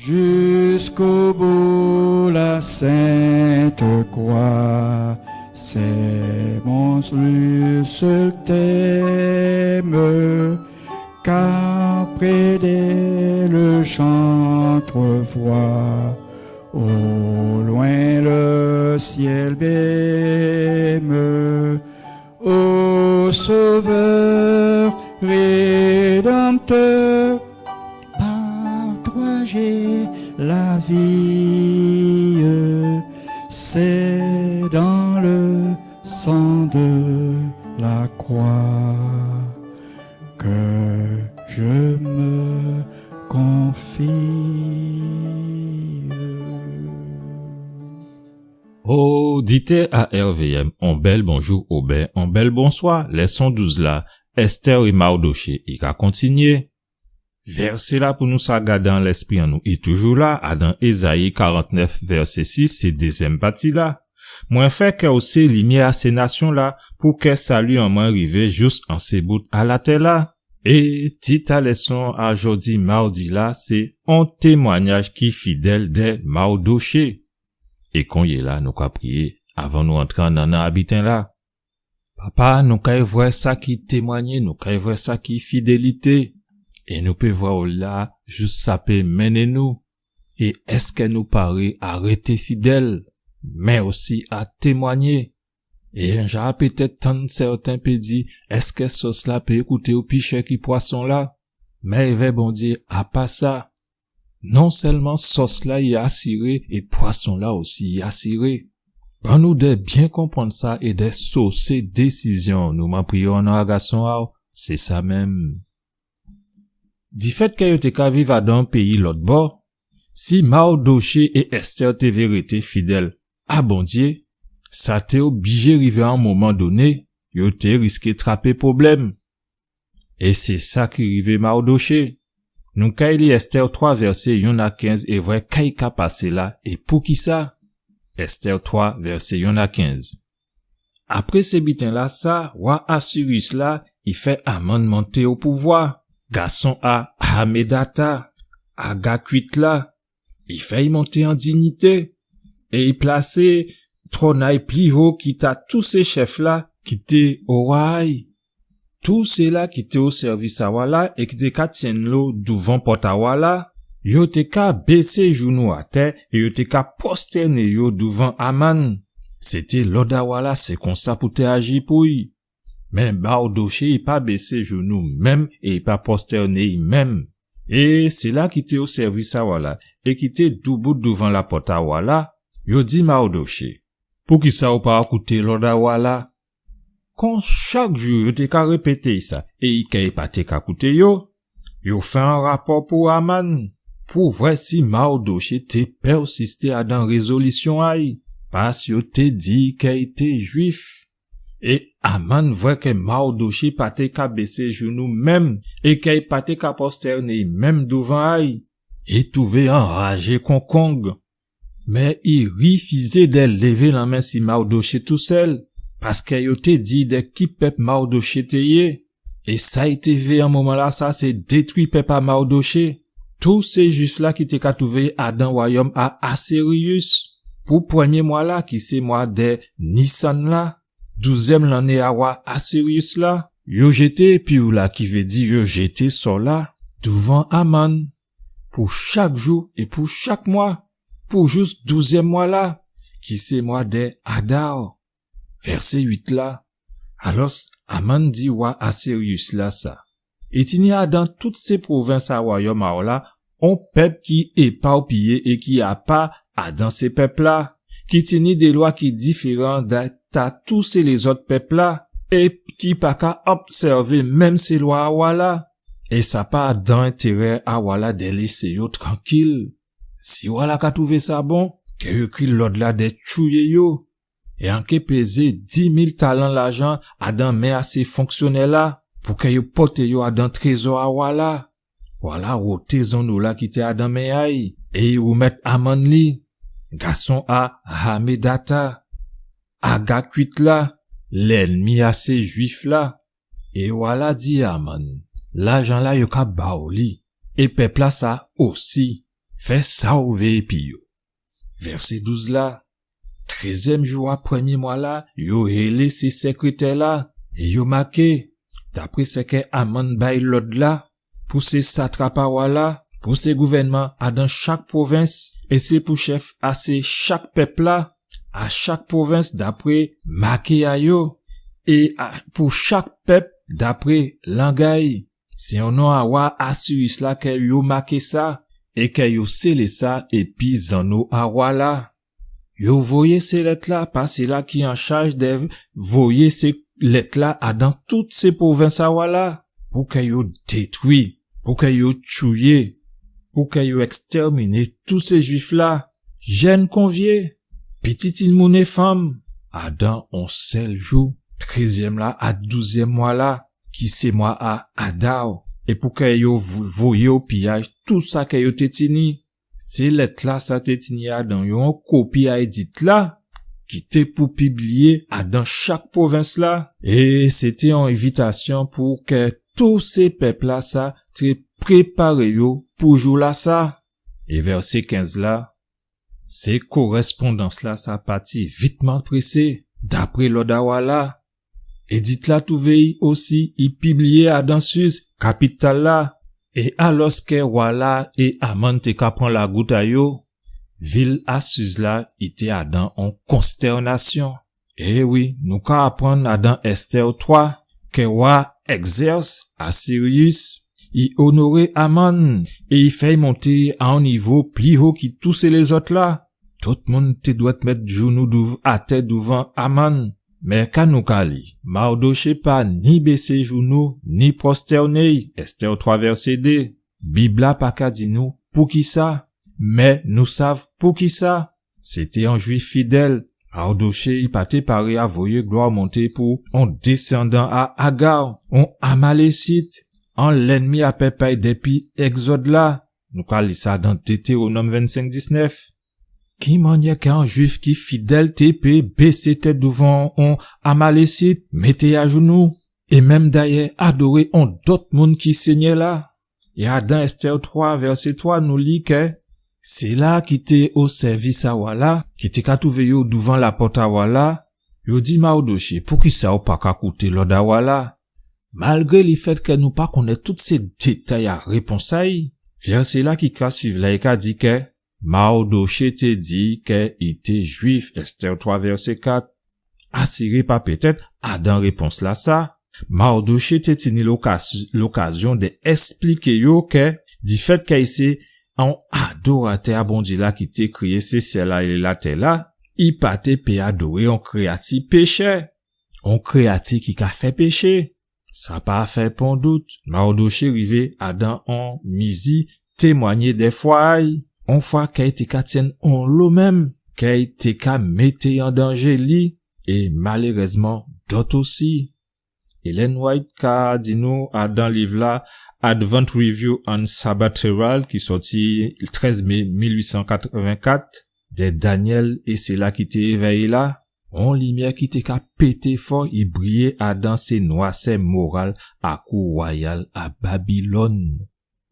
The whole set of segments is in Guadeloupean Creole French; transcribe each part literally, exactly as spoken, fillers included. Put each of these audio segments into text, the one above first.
Jusqu'au bout la sainte croix, c'est mon seul thème, car près d'elle j'entrevois au loin le ciel même. Ô Sauveur Rédempteur, par toi j'ai la vie, c'est dans le sang de la croix que je me confie. Oditè A R V M, on bèl bonjou oben on bèl bonswa. Lèson douz la, Estè é Mawdoché, i ka kontinyé. Vèsé-la pou nou sa gadé an lèspri an nou, i toujou la, adan Ézayi karantnèf, vèsé sis, sé dézyèm pati-la. Mwen fè kè ou sé limyè a sé nasyon-la, pou kè sali an mwen rivé jous an sé bout a latè-la. É tit a lèson a jòdi mawdi-la, sé on témwanyaj ki fidèl dè Mawdoché. É konyéla, nou ka priyé avan nou antré an nannan a biten-la. Papa, nou kay vwè sa ki témwanyé, nou kay vwè sa ki fidélité. É nou pé vwè ou la, jous sa pé mennen nou. É èskè nou paré a rété fidèl, mé osi a témwanyé? É an ja pétèt tann sèten pé di, èskè sòs-la pé kouté ou pi chè ki pwason-la? Mé évè Bondyé, a pa sa, non sèlman sòs-la i asiré, é pwason-la osi i asiré. Ban nou dè byen konprann sa é dè sosé désizyon nou, man priyé an non a gason a'w, sé sa menm. Difèt kè yo té ka viv adan péyi lòt bò, si Mawdoché é Estè té vé rété fidèl a Bondyé, sa té oblijé rivé a on moman doné, yo té riské trapé pwoblèm. É sé sa ki rivé Mawdoché. Nou kay li Estè twa vèsé yonn a kenz é vwè ka i ka pasé la é poukisa. Estè twa vèsé yonn a kenz. Apré sé biten-lasa, wa Asiriyis-la, i fè Aman monté o pouvwa. Gason a Hamédata, Agakwit-la, i fè'y monté an dignité, é i plasé twòn a'y pli ho ki ta tout sé chèf-la ki té owa a'y. Tout séla ki té o sèvis a wa-la é ki té ka tyenn lo douvan pòt a wa-la, yo té ka bésé jounou atè é yo té ka pwostèné yo douvan Aman. Sété lòd a wa-la, sé konsa pou té aji pou'y. Mé Mawdoché i pa bésé jounou menm é i pa pwostèné'y menm. É séla ki té o sèvis a wa-la é ki té doubout douvan lapòt a wa-la, yo di Mawdoché, poukisa ou pa kouté lòd a wa-la? Kon chak jou yo té ka répété'y sa, é i kè i pa té ka kouté yo, yo fè on rapò pou Aman, pou vwè si Mawdoché té pèsisté adan rézolisyon a'y, pas yo té di kè i té Jwif. É Aman vwè kè Mawdoché pa té ka bésé jounou menm, é kè i pa té ka pwostèné'y menm douvan a'y, i twouvé'y anrajé kon kong. Mé i rifizé dè lévé lanmen si Mawdoché tousèl, paskè yo té di dè ki pèp Mawdoché té yé. É sa i té vé an moman-lasa, sé détwi pèp a Mawdoché. Tout sé Jwif-la ki té ka twouvé adan wayòm a Asiriyis. Pou prèmyé mwa-la, ki sé mwa dè Nisan-la, douzyèm lanné a wa Asiriyis-la, yo jété pir-la, ki vé di yo jété sò-la, douvan Aman, pou chak jou é pou chak mwa, pou jous douzyèm mwa-la, ki sé mwa dè Adar. Vèsé uit la, alò, Aman di wa Asiriyis-la sa, i tini adan tout sé pwovens a wayòm a'w la, on pèp ki épapiyé é ki apa adan sé pèp-la, ki tini dé lwa ki diféran dè ta tout sé lézòt pèp-la, é ki pa ka obsèvé menm sé lwa a wa-la. É sa pa adan entérè a wa-la dè lésé yo trankil. Si wa-la ka twouvé sa bon, kè yo ékri lòd-la dè tchouyé yo. É an ké pézé di mil talan lajan adan men a sé fonksyonè-la, pou kè yo pòté yo adan trézò a wa-la. Wa-la woté zanno-la ki té adan men a'y, é i woumèt Aman li, gason a Hamédata, Agakwit-la, lènmi a sé Jwif-la. É wa-la di Aman, lajan-la yo ka ba'w li, é pèp-lasa osi. fè sa ou vé épi yo. Vèsé douz la, trèzyèm jou a prèmyé mwa la, yo hélé sé sèkrétè la, é yo maké, dapré sa kè Aman bay lòd la, pou sé satrap a wa la, pou sé gouvènman adan chak pwovens, é sé pou chèf a sé chak pèp la, a chak pwovens dapré maké a yo, é a, pou chak pèp dapré lang a-y. Sé an non a wa Asiris la kè yo maké sa, é kè yo sélé sa épi zanno a wa la. Yo voyé sé lèt la pa sila ki an chaj dè voyé sé lèt la adan tout sé pwovens a wa la, pou kè yo détwi, pou kè yo tchouyé, pou kè yo èkstèrminé tout sé Jwif la, jenn kon vyé, piti timoun é fanm, adan on sèl jou, trèzyèm la a douzyèm mwa la, ki sé mwa a Adar, é pou kè yo vo-, voyé o piyaj tout sa kè yo té tini. Sé lèt la sa té tini adan yo on kopi a édit la, ki té pou pibliyé adan chak pwovens la, é sé té on envitasyon pou kè tout sé pèp la sa té préparé yo pou jou la sa. É vèsé kenz la, sé korèspondans la sa pati vitman présé, dapré lòd a wa la. Édit la twouvé-y osi i pibliyé adan Sis, kapital la. É alòskè wa la é Aman té ka pran lagout a yo, vil a Sis la i té adan on konstènasyon. É wi, nou ka aprann adan Estè twa kè wa Ègzès Asiriyis i onoré Aman é i fè-y monté a on nivo pli ho ki tout sé lézòt la. Tout moun té dwèt mèt jounou douv-, atè douvan Aman. Mé ka nou ka li, Mardoché pa ni bésé jounou, ni pwostèné-y, Estè twa vèsé dé. Bib la pa ka di nou poukisa, mé nou sav poukisa. Sé té on Jwif fidèl. Mardoché i pa té paré a voyé glwa monté pou on désandan a Agar, on Amalésit, on lènmi a pèp a-y dépi Ègzòd la. Nou ka li sa dan Détéwonòm vennsenk diznèf. Ki mannyè kè on Jwif ki fidèl té pé bésé tèt douvan on Amalésit, mété ajounou, é menm dayè adoré on dòt moun ki Sényè la? É adan Estè twa, vèsé twa, nou li kè sila ki té o sèvis a wa la, ki té ka twouvé yo douvan lapòt a wa la, yo di Mardoché, poukisa ou pa ka kouté lòd a wa la? Malgré lèfèt kè nou pa konnèt tout sé détay a répons a-y, vèsé la ki ka suiv la i ka di kè Mardoché té di kè i té Jwif, Estè twa vèsé kat. Asiré pa pétèt, adan répons la sa, Mardoché té tini lokas-, lokazyon dè èspliké yo kè, difèt kè i sé on adoratè a Bondyé la ki té kréyé sé syèl la é latè la, i pa té pé adoré on kréyati péchè, on kréyati ki ka fè péché. Sa pa fè pon dout, Mardoché rivé adan on mizi témwagné dè fwa a-y, on fwa kè i té ka tyenn onlo menm, kè i té ka mété an danjé li, é malérèzman dòt osi. Ellen White ka di nou adan liv la Advent Review and Sabbath Herald ki sòti trèz mé mil uit san katrèvenkat, dè Danyèl é sila ki té évèyé la, on limyè ki té ka pété fò, i briyé adan sé nwasè moral a kou wayal a Babilòn.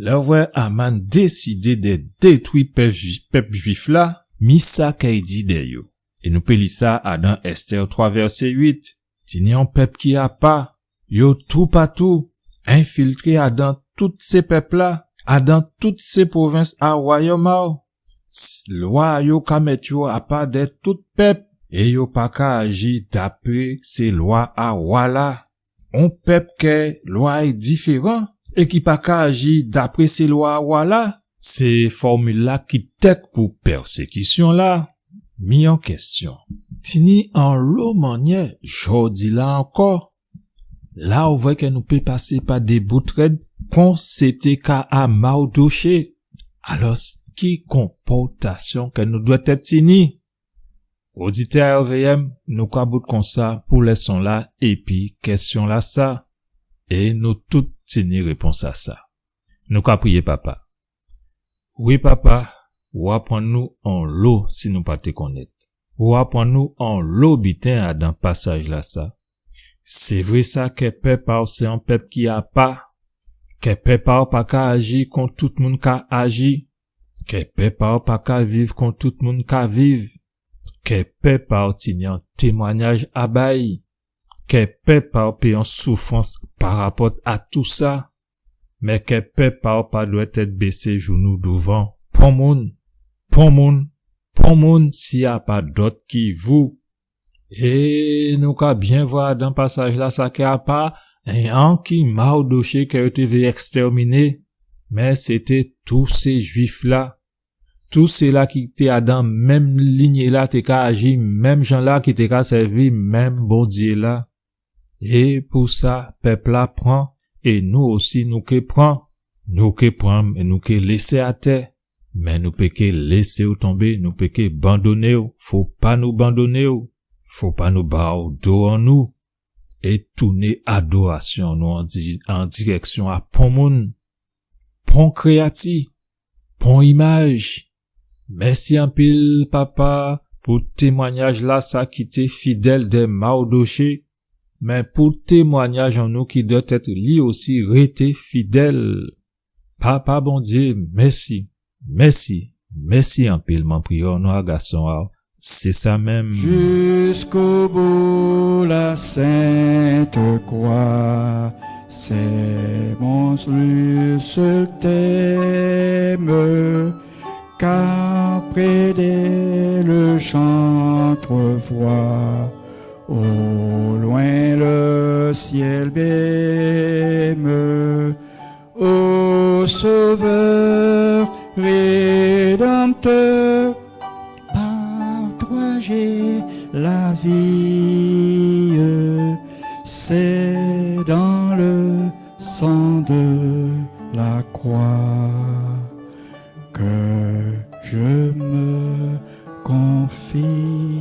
Lè ou vwè Aman désidé dè détwi pèp jwi-, pèp jwif la, mi sa kè i di dè yo. É nou pé li sa adan Estè twa vèsé uit. Tini on pèp ki apa, yo toupatou, enfiltré adan tout sé pèp la, adan tout sé pwovens a wayòm a-w. S-, lwa a yo ka mèt yo apa dè tout pèp, é yo pa ka aji dapré sé lwa a wa la. On pèp kè lwa a-y diféran é ki pa ka aji dapré sé lwa a wa la, sé fòmil la ki tèt pou pèsékisyon la. Mi on kèsyon. Tini onlo mannyè, jòdi la ankò, la ou vwè kè nou pé pasé pa dé bout rèd, kon sé té ka a Mardoché. Alò, ki konpòtasyon kè nou dwèt tèt tini? Oditè a R V M, nou ka bout konsa pou lèson la épi kèsyon la sa, é nou tout tini répons a sa. Nou ka priyé, Papa. Wi, Papa, ou aprann nou onlo si nou pa té konnèt. Ou aprann nou onlo biten adan pasaj la sa. Sé vré sa kè pèp a-w sé on pèp ki apa, kè pèp a-w pa ka aji kon tout moun ka aji, Kè pèp a'w pa ka viv kon tout moun ka viv. Kè pèp a'w tini on témwanyaj a bay. Kè pèp a'w pé on soufrans parapòt a tousa. Mé kè pèp a'w pa dwèt èt bésé jounou douvan pon moun, pon moun, pon moun si a pa dòt ki vou. É nou ka byen vwè adan pasaj-la sa kè a pa anki Mawdoché kè yo té vlé èkstèminé, mé sété tout sé Jwif-la, tout séla ki té adan menm linyé-la té ka aji menm jan-la, ki té ka sèvi menm Bondyé-la. É pou sa, pèp-la pran, é nou osi nou ké pran. Nou ké pran, é nou ké lésé atè. Mé nou pé ké lésé'w tonbé, nou pé ké bandonné'w. Fo pa nou bandonné'w. Fo pa nou ba'w do an nou. É touné adorasyon nou an di-, an dirèksyon a pon moun, pon kréyati, pon imaj. Mèsi anpil, Papa, pou témwanyaj-la sa ki té fidèl dè Mawdoché, mé pou témwanyaj an nou ki dwèt èt li osi rété fidèl. Papa Bondyé, mèsi, mèsi, mèsi anpil, mwen priyé o non a Gason a'w, sé sa menm. Jusqu'au bout la sainte croix, c'est mon seul thème, car près d'elle j'entrevois au loin le ciel même. Ô Sauveur rédempteur, par toi j'ai la vie, c'est dans le sang de la croix que je me confie.